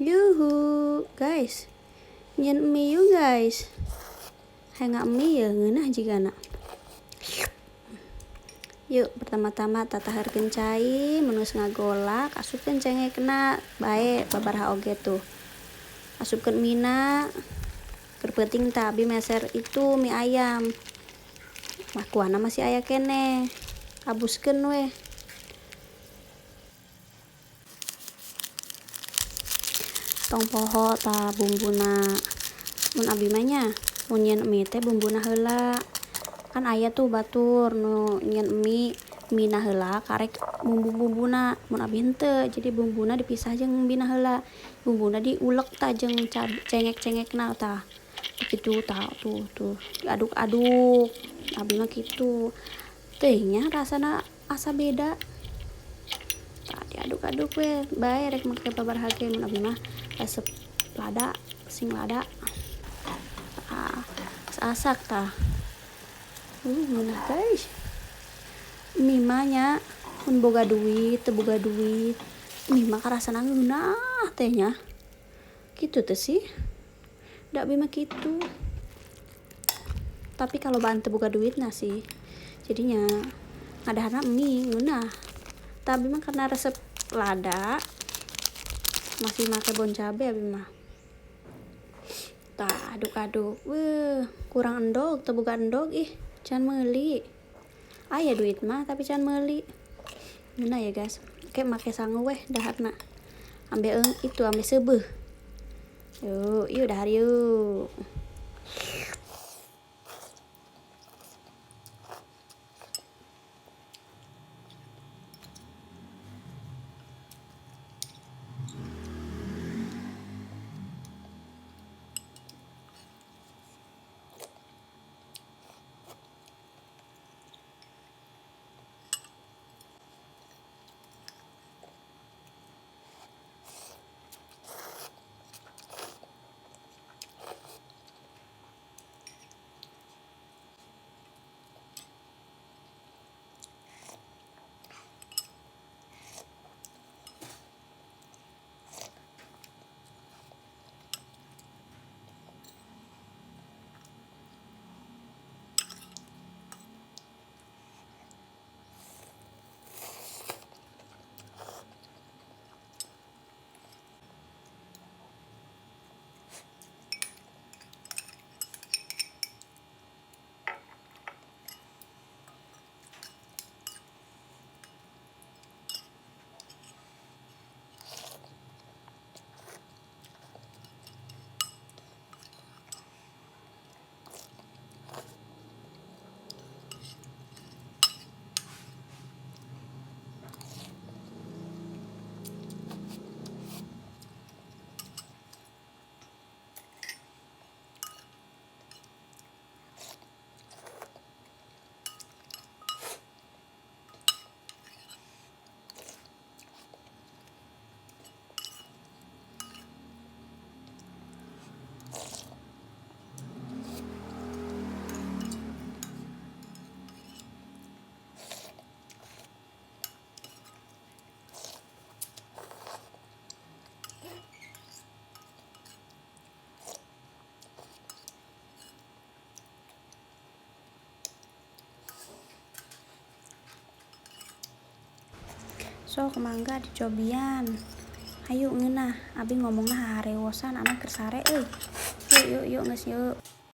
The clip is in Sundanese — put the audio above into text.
Yuhu, guys. Nyieun mie yuk, guys. Hayang mie ya ngeunah jigana. Yuk, pertama-tama tataharkeun cai, mun geus ngagolak asupkeun cengekna bae babaraha oge tuh. Asupkeun mina. Keur peuting tah abi meser itu mie ayam. Mah kuahna masih aya keneh. Abuskeun weh. Tong poho tah bumbuna. Mun abi mah nya mun nyieun mie teh bumbuna heula. Kan aya tuh batur nu nyieun mie, mina heula karek bumbu-bumbuna. Mun abi henteu, jadi bumbuna dipisah jeung mina heula. Bumbuna diulek tah jeung cengek-cengekna tah. Kitu tah tuh tuh diaduk-aduk. Abi mah kitu. Teuing nya rasana asa beda. Tah diaduk-aduk we bae rek make babaraha ge, mun abi mah resep lada, sing lada. Tah, geus asak tah. Ngeunah guys. Mie mah nya mun boga duit, teu boga duit, mie mah karasana ngeunah teh nya. Kitu teh sih. Da abi mah kitu. Tapi kalau baan teu boga duit nah sih. Jadinya ngadaharna mie ngeunah. Tapi mah karena resep lada masih make bon cabe abi mah. Tah aduk-aduk. Weuh, kurang endog, teu boga endog ih, can meuli. Aya duit mah tapi can meuli. Ngeunah ya guys. Oke, make sangu weh daharna. Ambe itu ambe seubeuh. Yuk, yuk dahar yuk. Sok mangga dicobian. Hayu ngeunah, abi ngomongna harewosan anak keur sare euy. Yuk yuk yuk geus yuk.